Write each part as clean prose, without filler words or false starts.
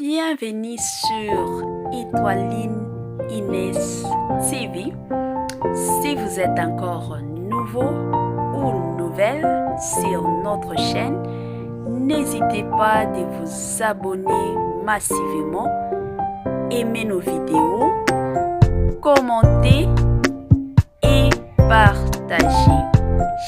Bienvenue sur Étoiline Inès TV. Si vous êtes encore nouveau ou nouvelle sur notre chaîne, n'hésitez pas de vous abonner massivement, aimer nos vidéos, commenter et partager.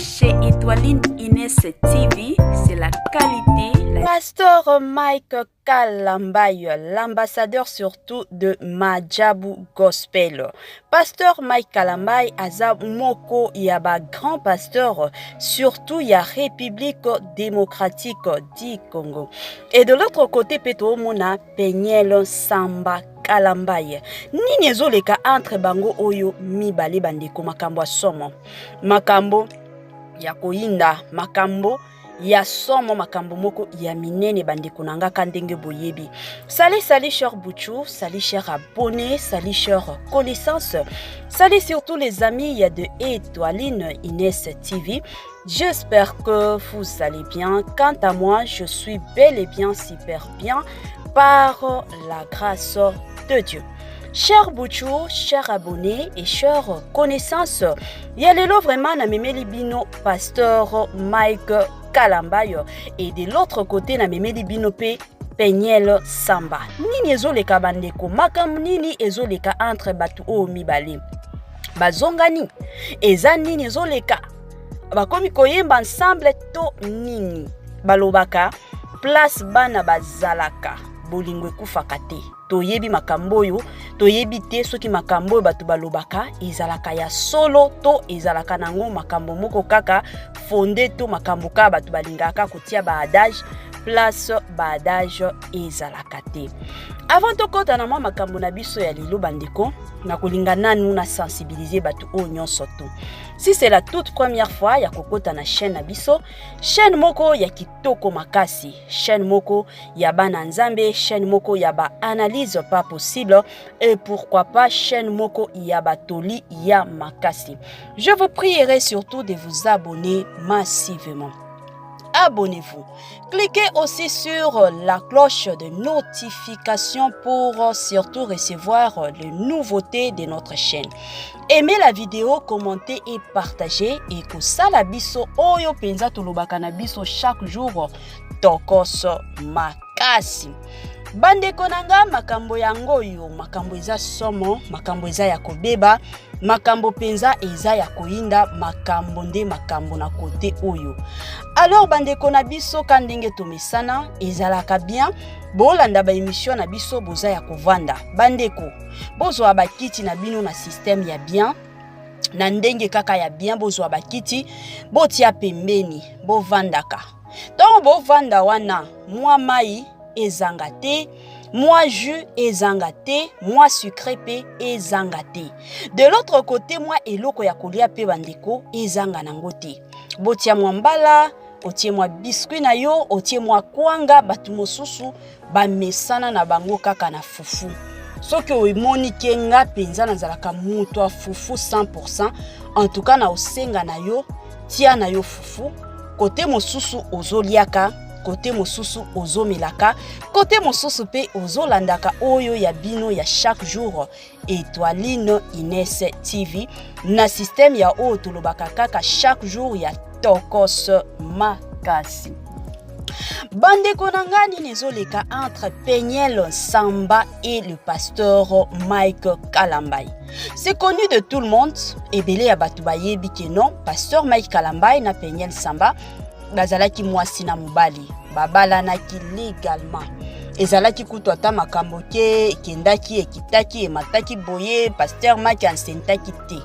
Chez Étoiline Inès TV, c'est la qualité. La... Pasteur Mike Kalambay, l'ambassadeur surtout de Majabu Gospel. Pasteur Mike Kalambay aza moko ya ba grand pasteur surtout ya République démocratique du Congo. Et de l'autre côté pe toomona Peniel Samba Kalambay. Nini ezoleka entre bango oyo mibale bandeko? Makambo ya somo, makambo ya koyinda, makambo ya somo, makambo moko ya minene, bandeko na nga, ka ndenge boyebi. Salut, salut cher Bouchou, salut cher abonné, salut cher connaissance, salut surtout les amis ya de Étoiline Inès TV. J'espère que vous allez bien. Quant à moi, je suis bel et bien super bien par la grâce de Dieu. Cher Bouchou, cher abonné et cher connaissance, ya lelo vraiment namemeli bino pasteur Mike Kalambay et de l'autre côté namemeli bino pe Peniel Samba. Nini ezoleka, bandeko? Makambo nini ezoleka entre bato oyo mibale? Bazongani? Eza nini ezoleka? Bakomi koyemba ensemble to nini? Balobaka place bana bazalaka, bolingo ekufaka te. Toyebi makambo oyo, toyebi te soki makambo oyo bato balobaka ezalaka ya solo to ezalaka nango makambo moko kaka fondé to makambo kaka bato balingaka kotia baadage. Place baadage ezalaka te. Avant tokɔta na mwa makambo na biso ya lelo, bandeko, nakolinga nanu na sensibiliser bato oyo nyonso to si c'est la toute première fois ya kokɔta na chaîne na biso, chaîne moko ya kitoko makasi, chaîne moko ya bana Nzambe, chaîne moko ya baanalyse pas possible et pourquoi pas chaîne moko ya batoli ya makasi, je vous prierai surtout de vous abonner massivement. Abonnez-vous. Cliquez aussi sur la cloche de notification pour surtout recevoir les nouveautés de notre chaîne. Aimez la vidéo, commentez et partagez. Et kosala biso oyo penza tolobaka na biso chaque jour, tokos makasi. Bandeko na nga, makambo yango oyo, makambo eza somo, makambo eza ya kobeba, makambo mpenza eza ya koyinda, makambo nde makambo na kote oyo. Alors bandeko na biso, ka ndenge tomesana, ezalaka bien bolanda baémission na biso, boza ya kovanda. Bandeko, bozwa bakiti na bino na système ya bien, na ndenge kaka ya bien. Bozwa bakiti, botia pembeni, bovandaka. Ntango bovanda wana, mwa mai ezanga te, mwa jus ezanga te, mwa sucré mpe ezanga te. De l'autre côté, mwa eloko ya kolia mpe, bandeko, ezanga nango te. Botia mwa mbala, otie mwa biscuit na yo, otie mwa kwanga. Bato mosusu bamesana na bango kaka na fufu. Soki omoni ke nga mpenza nazalaka moto ya fufu 100%, en tout cas na osenga na yo, tia na yo fufu. Kote mosusu ozoliaka, kote mosusu ozomelaka, kote mosusu mpe ozolandaka oyo ya bino ya chaque jour, Étoiline Ines TV, na système ya oyo tolobaka kaka chaque jour ya tokos makasi. Bandeko na nga, nini ezoleka entre Peniel Samba et le pasteur Mike Kalambay? C'est connu de tout le monde, ebele ya bato bayebi ke non, pasteur Mike Kalambay na Peniel Samba bazalaki mwasi na mobali, babalanaki légalement. Ezalaki kutu ata makambo ke ekendaki, ekitaki, emataki boye, pasteur Mike ansentaki te.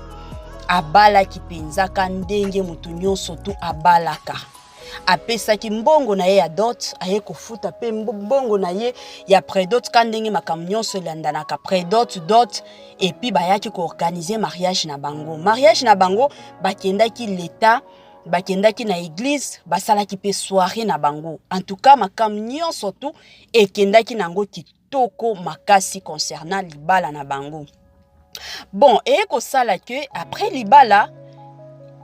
Abalaki mpenza ka ndenge moto nyonso tu abalaka. Apesaki mbongo na ye ya dot, aye kofuta mpe mbongo na ye ya prédot, ka ndenge makambo nyonso elandanaka, prédot, dot, et puis bayaki koorganiser mariage na bango. Mariage na bango, bakendaki leta, bakendaki na église, basalaki mpe soirée na bango. En tout cas, makambo nyonso tu ekendaki nango kitoko makasi concernant libala na bango. Bon, eye kosala ke après libala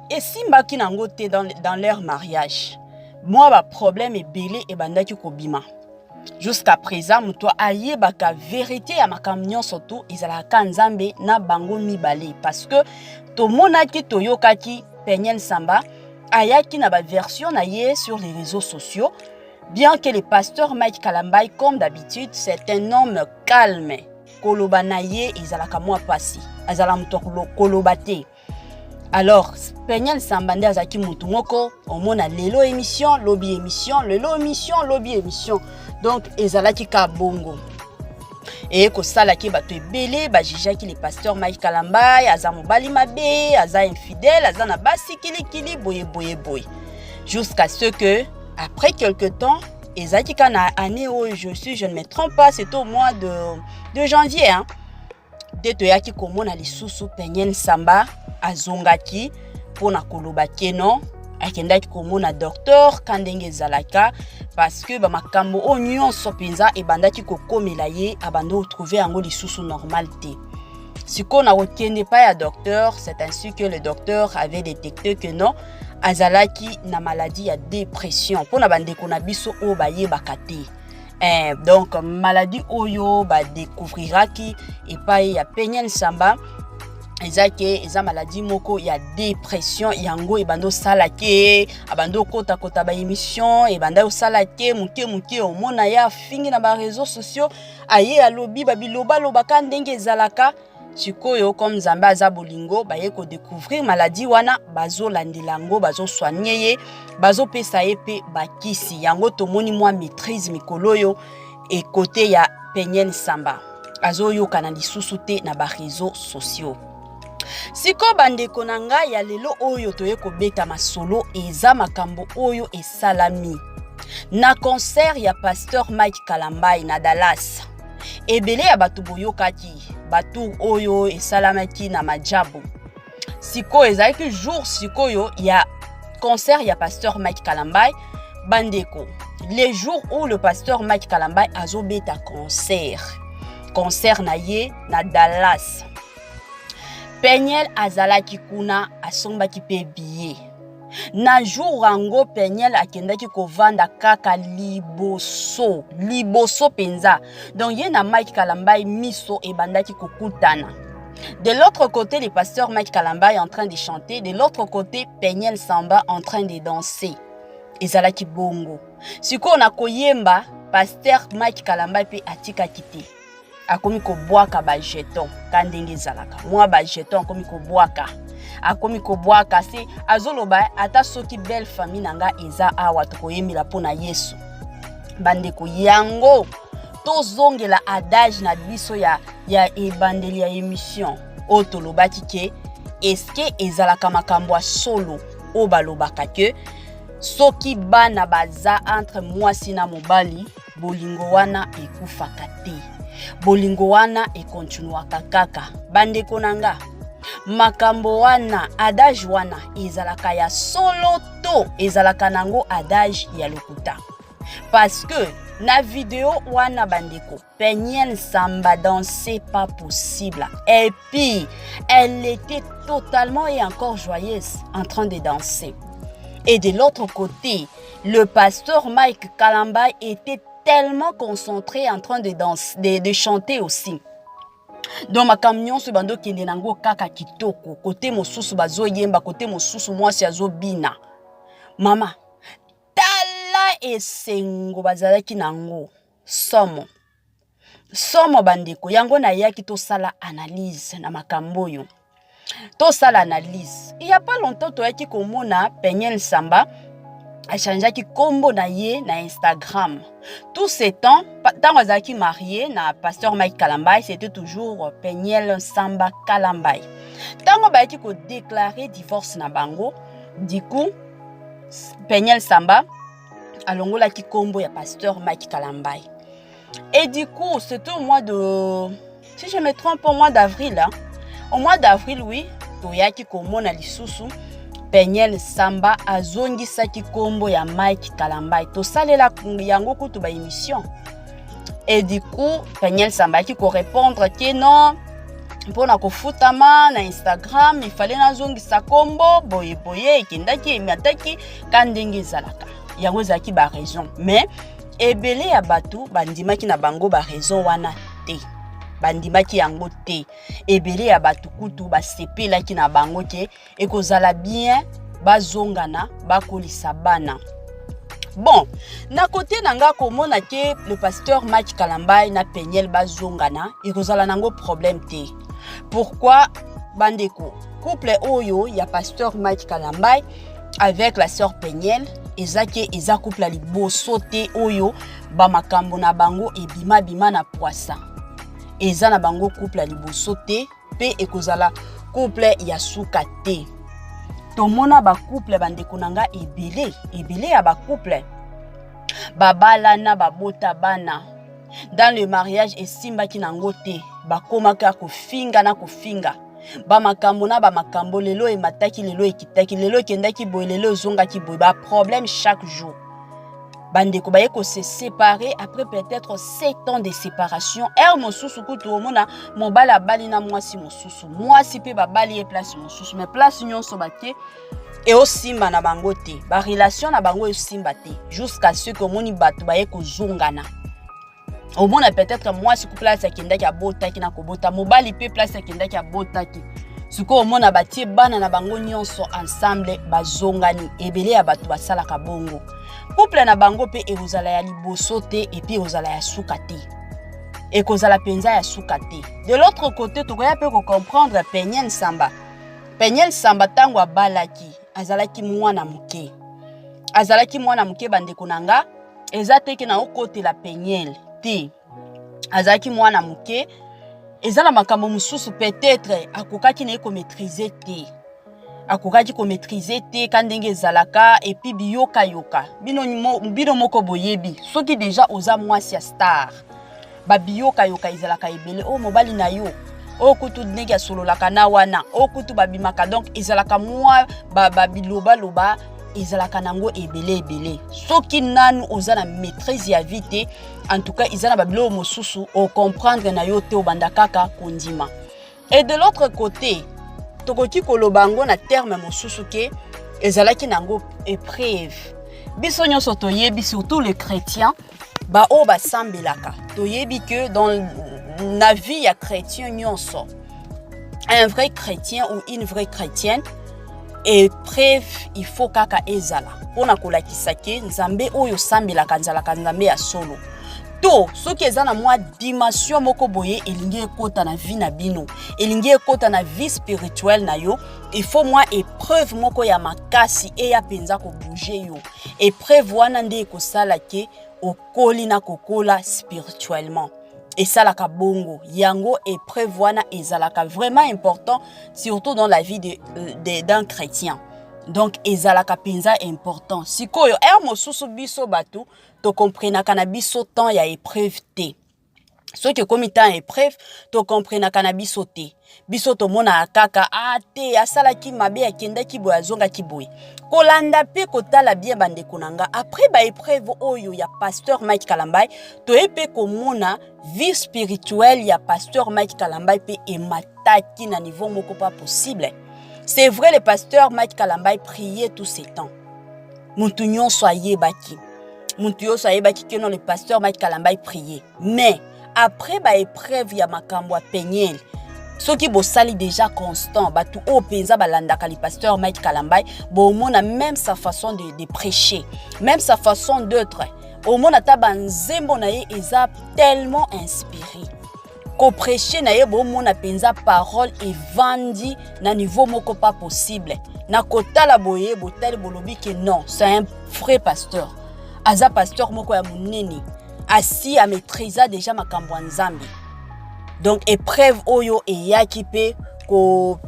esimbaki nango te. Dans leur mariage, mwa baproblème ebele ebandaki kobima. Jusqu'à présent, moto ayebaka vérité ya makambo nyonso tu ezalaka Nzambe na bango mibale, parce que tomonaki, toyokaki Peniel Samba ayaki na baversion na ye sur les réseaux sociaux, bien que le pasteur Mike Kalambay, comme d'habitude, c'est un homme calme. Koloba na ye ezalaka mwa pasi, azala moto koloba te. Alors Peniel Samba nde azalaki motu moko omona lelo émission, lobi émission, lelo émission, lobi émission. Donc ezalaki ka bongo. Eye kosalaki bato ebele bajugeaki le pasteur Mike Kalambay aza mobali mabe, aza infidèle, aza na basi kilikili, boye boye boye, jusqu'à ce que après quelque temps, ezalaki kaka na année oyo, je ne me trompe pas, c'est au mois de janvier, hein, nde toyaki komona lisusu Peniel Samba azongaki mpona koloba que non, akendaki komona docteur ka ndenge ezalaka, parce que bamakambo oyo nyonso mpenza ebandaki kokomela ye, abandi kotrouver yango lisusu normal te. Sikoyo na kokende epai ya docteur, c'est ainsi que le docteur avait détecté que non, azalaki na maladie ya dépression. Mpona bandeko na biso oyo bayebaka te, donc maladie oyo badécouvriraki epai ya Peniel Samba eza que eza maladie moko ya dépression. Yango ebandi osala que abandi okotakota baémission, ebandi osala que moke moke omona ye afingi na baréseaux sociaux, aye alobi babilobalobaka ndenge ezalaka. Sikoyo, comme Nzambe aza bolingo, baye kodécouvrir maladie wana, bazolandela yango, bazosoigner ye, bazopesa ye mpe bakisi. Yango tomoni mwa maîtrise mikolo oyo ekote ya Peniel Samba, azoyokana lisusu te na baréseaux sociaux. Sikoyo, bandeko na ngai, ya lelo oyo toye kobeta masolo eza makambo oyo esalami na concert ya pasteur Mike Kalambay na Dallas. Ebele ya bato boyokaki batour oyo esalamaki na Majabu. Sikoyo ezalaki jour sikoyo ya concert ya pasteur Mike Kalambay. Bandeko, le jour où le pasteur Mike Kalambay azobeta concert na ye na Dallas, Peniel azalaki kuna, asombaki mpe billet. Na jour yango, Peniel akendaki kovanda kaka liboso liboso mpenza. Donc ye na Mike Kalambay miso ebandaki kokutana. De l'autre côté, le pasteur Mike Kalambay est en train de chanter, de l'autre côté, Peniel Samba en train de danser. Ezalaki bongo. Sikoyo na koyemba, pasteur Mike Kalambay mpe atikaki te, akomi kobwaka bajeton ka ndenge ezalaka, mwa bajeton akomi kobwaka, akomi kobwaka se azoloba: "Ata soki belle famille na nga eza awa, tokoyembela mpo na Yesu." Bandeko, yango tozongela adage na biso ya ebandeli ya émission oyo tolobaki que eske ezalaka makambo ya solo oyo balobaka que soki bana baza entre mwasi na mobali, bolingo wana ekufaka te, bolingo wana ekontinuaka kaka? Bandeko na nga, makambo wana, adage wana ezalaka ya solo to ezalaka nango adage ya lokuta? Parce que na video wana, bandeko, Peniel Samba dansait pas possible et puis elle était totalement et encore joyeuse en train de danser. Et de l'autre côté, le pasteur Mike Kalambay était tellement concentré en train de danser, de chanter aussi. Donc makambo nyonso ebandi okende nango kaka kitoko. Kote mosusu bazoyemba, kote mosusu mwasi azobina. Mama, tala esengo bazalaki nango, somo somo. Bandeko, yango nayaki tosala analyse na makambo oyo, tosala analyse. Il y a pas longtemps, toyaki komona Peniel Samba achangeaki nkombo na ye na Instagram. Tout ce temps, ntango azalaki marié na pasteur Mike Kalambay, c'était toujours Peniel Samba Kalambay. Ntango bayaki kodéclarer divorce na bango, du coup Peniel Samba alongolaki nkombo ya pasteur Mike Kalambay. Et du coup, c'était au mois de, si je me trompe, au mois d'avril, hein? Au mois d'avril, oui, toyaki komona lisusu Peniel Samba azongisaki nkombo ya Mike Kalambay. Tosalela yango kutu baémission. Et du coup, Peniel Samba ayaki korépondre que non, mpona kofutama na Instagram, ifale nazongisa nkombo boye boye. Ekendaki, emataki ka ndenge ezalaka. Yango ezalaki baraison. Mais Ebele ya bato bandimaki na bango ba raison wana te, bandimaki yango te. Ebele ya bato kutu basepelaki na bango ke ekozala bien bazongana, bakolisa bana. Bon, na kote na nga komona ke le pasteur Mike Kalambay na Peniel bazongana, ekozala nango problème te. Pourquoi bandeko, couple oyo ya pasteur Mike Kalambay avec la sœur Peniel eza ke eza couple ya liboso te oyo bamakambo na bango ebima-bima na pwasa. Eza na bango couple ya liboso te mpe ekozala couple ya suka te. Tomona bacouple bandeko na nga ebele ebele ya bacouple babalana, babota bana, dans le mariage esimbaki nango te, bakomaka kofinga na kofinga, bamakambo na bamakambo, lelo emataki, lelo ekitaki, lelo ekendaki boye, lelo ezongaki boye, baproblème chaque jour. Bandeko baye kose séparer après peut-être 7 ans de séparation. Heure mosusu kutu omona mobali abali na mwasi mosusu, mwasi mpe babali ye place mosusu, mais place nyonso bake eosimba na bango te, barelation na bango eosimba te, jusqu'à ce que omoni bato baye kozongana. Omona peut-être mwasi ku place akendaki abotaki na kobota, mobali mpe place akendaki abotaki. Sikoyo omona batie bana na bango nyonso ensemble, bazongani. Ebele ya bato basalaka bongo. Couple na bango mpe ekozala ya liboso te, et puis ekozala ya suka te, ekozala mpenza ya suka te. De l'autre côté, tokoya mpe kocomprendre Peniel Samba. Peniel Samba, ntango abalaki, azalaki mwana moke, azalaki mwana moke. Bandeko na nga, eza te ke na okotela Peniel te, azalaki mwana moke. Eza na makambo mosusu peut-être akokaki na ye komaîtriser te, akokaki komaîtriser te ka ndenge ezalaka. Et puis biyokayoka, bino, bino moko boyebi, soki déjà oza mwasi ya star, babiyokayoka ezalaka ebele. Oyo mobali na yo oyo kutu ndenge asololaka na wana, oyo kutu babimaka, donc ezalaka mwa babilobaloba, ezalaka nango ebele ebele. Soki nanu oza na maîtrise ya vie te, en tout cas eza na babiloko mosusu ocomprendre na yo te, obanda kaka kondima. Et de l'autre côté, tokoki koloba yango na terme mosusu ke ezalaki nango épreuve. Biso nyonso toyebi, surtout les chrétiens, baoyo basambelaka, toyebi ke dans na vie ya chrétien nyonso, un vrai chrétien ou une vraie chrétienne, épreuve il faut kaka ezala mpona kolakisa ke Nzambe oyo osambelaka nzalaka Nzambe ya solo. To soki eza na mwa dimension moko boye elingi ekɔta na vie na bino, elingi ekɔta na vie spirituelle na yo, il faut mwa épreuve moko ya makasi eya mpenza kobouger yo. Épreuve wana nde ekosala ke okoli na kokola spirituellement. Esalaka bongo yango. Épreuve wana ezalaka vraiment important, surtout dans la vie d'un chrétien. Donc ezalaka mpenza important. Sikoyo heure mosusu biso bato tokomprenaka na biso temps ya épreuve te. Soki ekomi temps ya épreuve, tokomprenaka na biso te. Biso tomonaka kaka a te, asalaki mabe, akendaki boye, azongaki boye. Kolanda mpe kotala bien, bandeko na nga, après baépreuve oyo ya pasteur Mike Kalambay, toye mpe komona vie spirituelle ya pasteur Mike Kalambay mpe emataki na niveau moko pas possible. C'est vrai, le pasteur Mike Kalambay priait tout ce temps. Mutu nyonso ayebaki, mutu nyonso ayebaki ke non, le pasteur Mike Kalambay priait. Mais après baépreuve ya makambo ya Peniel, soki bosali déjà constant, bato oyo mpenza balandaka le pasteur Mike Kalambay, bomona même sa façon de prêcher, même sa façon d'être, omona ata banzembo na ye eza tellement inspiré, koprêcher na ye, bomona mpenza parole evandi na niveau moko pas possible. Na kotala boye, botali, bolobi ke non, c'est un vrai pasteur, aza pasteur moko ya monene, asi amaîtrisa déjà makambo ya Nzambe. Donc épreuve oyo eyaki mpe ko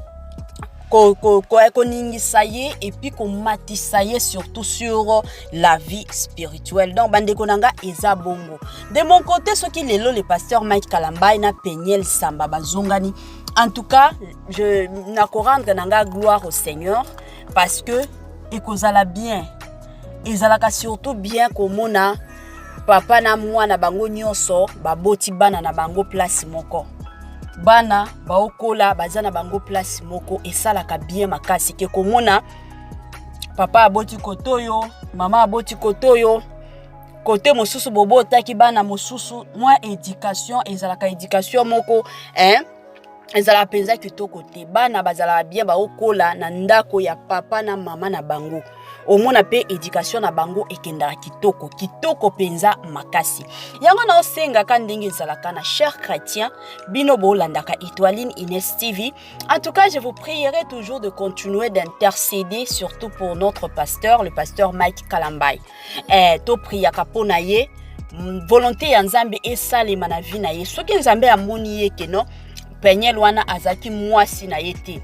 koningisa ye et puis komatisa ye, surtout sur la vie spirituelle. Donc bandeko na nga, eza bongo. De mon côté, soki lelo le pasteur Mike Kalambay na Peniel Samba bazongani, en tout cas je nakorendre na nga gloire au Seigneur, parce que ekozala bien. Ezalaka surtout bien komona papa na mwana, bango nyonso baboti bana na bango place moko, bana baokola baza na bango place moko. Esalaka bien makasi ke komona papa aboti kote oyo, mama aboti kote oyo. Kote mosusu bobotaki bana mosusu, mwa éducation ezalaka éducation moko, hein? Ezalaka mpenza kitoko te. Bana bazalaka bien baokola na ndako ya papa na mama na bango, omona mpe éducation na bango ekendaka kitoko kitoko mpenza makasi. Yango naosengaka ndenge ezalaka na cher chrétien, bino bolandaka Etoiline Ines TV. En tout cas, je vous prierai toujours de continuer d'intercéder, surtout pour notre pasteur, le pasteur Mike Kalambay. Topriaka mpo na ye, volonté ya Nzambe esalema na vie na ye. Soki Nzambe amoni ye que non, Peniel wana azalaki mwasi na ye te,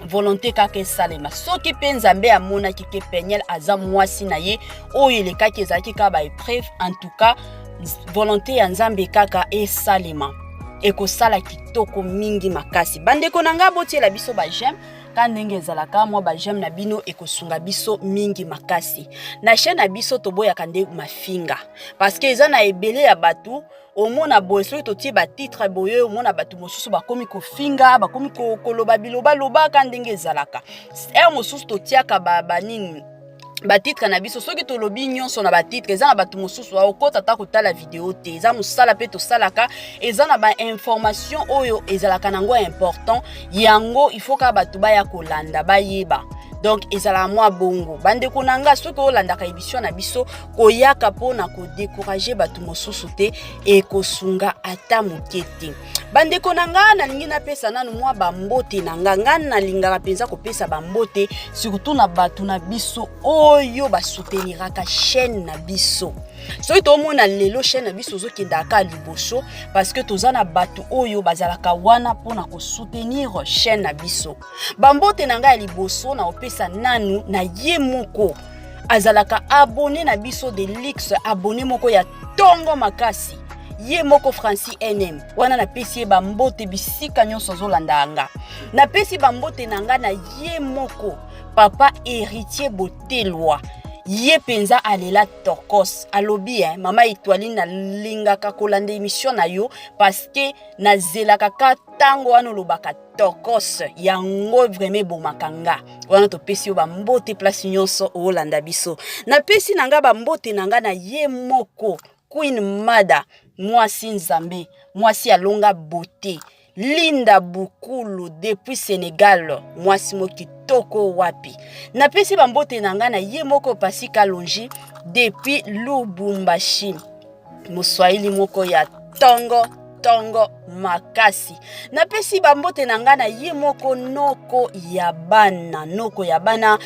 volonté kaka esalema. Soki mpe Nzambe amonaki que Peniel aza mwasi na ye, oyo elekaki ezalaki kaka baépreuve, en tout cas volonté ya Nzambe kaka esalema, ekosala kitoko mingi makasi. Bandeko na ngai, botiela biso baj'aime ka ndenge ezalaka. Mwa baj'aime na bino ekosunga biso mingi makasi na chaîne na biso. Toboyaka nde mafinga, parce que eza na ebele ya bato. Omona boye, soki totie batitre boye, omona bato mosusu bakomi kofinga, bakomi koloba bilobaloba ndenge ezalaka. Heure mosusu totiaka banini, batitre na biso. Soki tolobi nyonso na batitre, eza na bato mosusu aokota ata kotala video te. Eza mosala mpe tosalaka, eza na bainformation oyo ezalaka nango important. Yango il faut kaka bato baya kolanda, bayeba. Donc ezalaka mwa bongo. Bandeko na nga, soki olandaka émission na biso, koyaka mpona kodécourager bato mosusu te, ekosunga ata moke te. Bandeko na nga, nalingi napesa nanu mwa bambote na nga. Nga nalingaka mpenza kopesa bambote, surtout na bato na biso oyo basouteniraka chaîne na biso. Soki tomona lelo chaîne na biso ozokendaka liboso, parce que toza na bato oyo bazalaka wana mpona kosoutenir chaîne na biso. Bambote na ngai ya liboso, na opesa nanu na ye moko azalaka abonné na biso de luxe, abonné moko ya ntongo makasi, ye moko Francis NM wana. Napesi ye bambote bisika nyonso azolanda nga. Napesi bambote na nga na ye moko papa Héritier Botelwa. Ye mpenza alela tokos. Alobi, eh, mama Etoiline, nalingaka kolanda émission na yo parce que nazelaka ka ntango wana olobaka tokos. Yango vraiment ebomaka nga. Wana topesi yo bambote place nyonso oolanda biso. Napesi na nga bambote na nga na ye moko Queen Mada, mwasi Nzambe, mwasi alonga beauté, Linda Bukulu depuis Sénégal, mwasi mo kitoko wapi. Napesi bambote na ngai na ye moko Pasika Longi depuis Lubumbashi, moswahili moko ya ntongo ntongo makasi. Napesi bambote na ngai na ye moko noko ya bana, noko ya bana,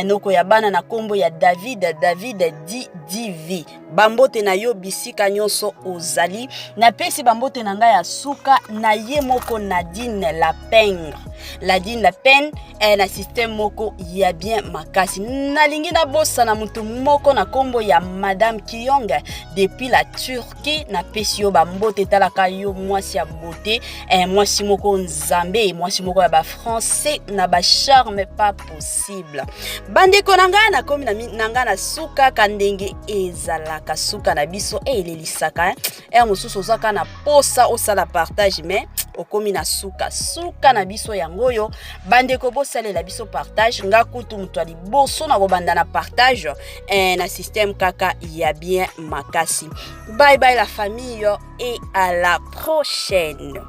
noko ya bana na nkombo ya David, David DDV. Bambote na yo bisika nyonso ozali. Napesi bambote na ngai ya suka na ye moko Nadine Lapengre, Nadine Lapen, na système moko ya bien makasi. Nalingi nabosana motu moko na nkombo ya Madame Kiyong depuis la Turquie. Napesi yo bambote. Etalaka yo mwasi ya beauté, mwasi moko Nzambe, mwasi moko ya bafrançais na bacharme pas possible. Bandeko na ngai, nakomi na ngai na suka. Ka ndenge ezalaka, suka na biso elelisaka. Heure mosusu oza kaka na posa osala partage, mais okomi na suka. Suka na biso yango oyo. Bandeko, bosalela biso partage. Nga kutu moto ya liboso na kobanda na partage, na système kaka ya bien makasi. Bye bye la famille et à la prochaine.